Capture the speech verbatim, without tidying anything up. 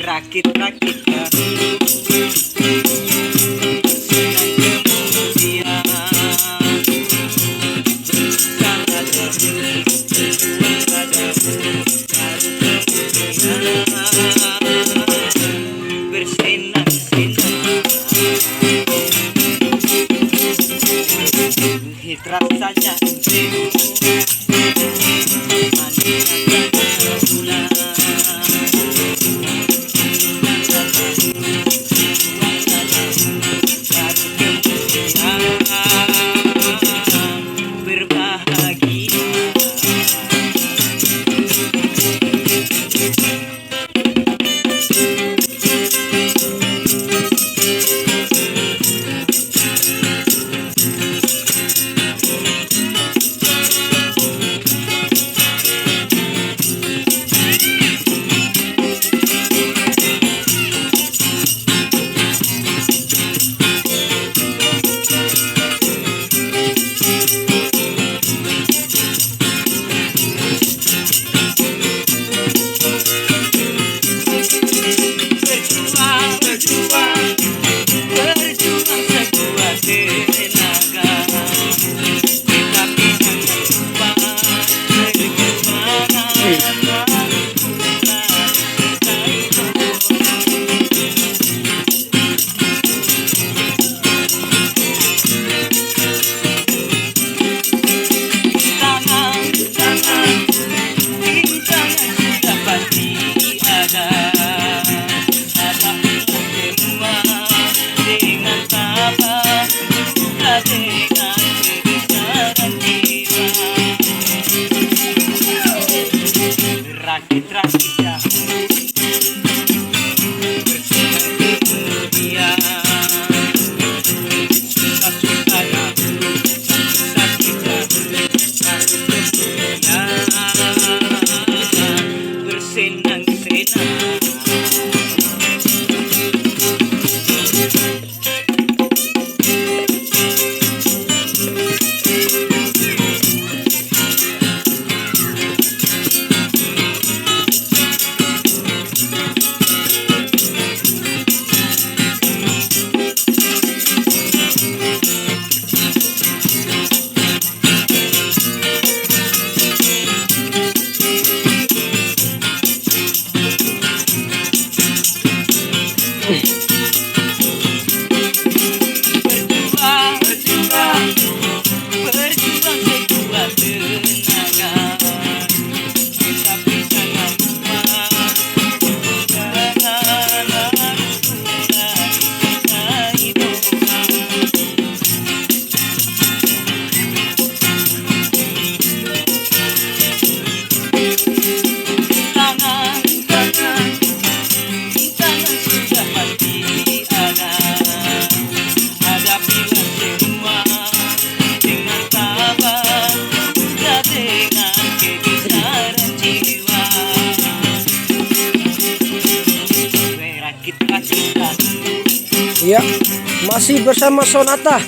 Rakit-rakit ya. Senang kemudian. Salah satu bersenang-senang. Hit rasanya. Berbahagia. Berjuang, berjuang, berjuang sekuat tenaga. Tetapi jangan lupa perjuangan. Tangan, tangan, rintangan sudah pasti ada. Hadapi semua dengan sabar, juga dengan kebesaran jiwa. Rakit-rakit ya. Bersenang-senang ya. Susah-susah ya. Sakit-sakit ya. Harus bersedia. Bersenang-senang. Berjuang, berjuang, berjuang sekuat tenaga. Tetapi jangan lupa, jangan harus mulai dari doa. Rintangan, rintangan, rintangan sudah pasti ada. Hadapilah semua dengan sabar, juga dengan kebesaran jiwa. Rakit-rakit. Iya, masih bersama Sonata.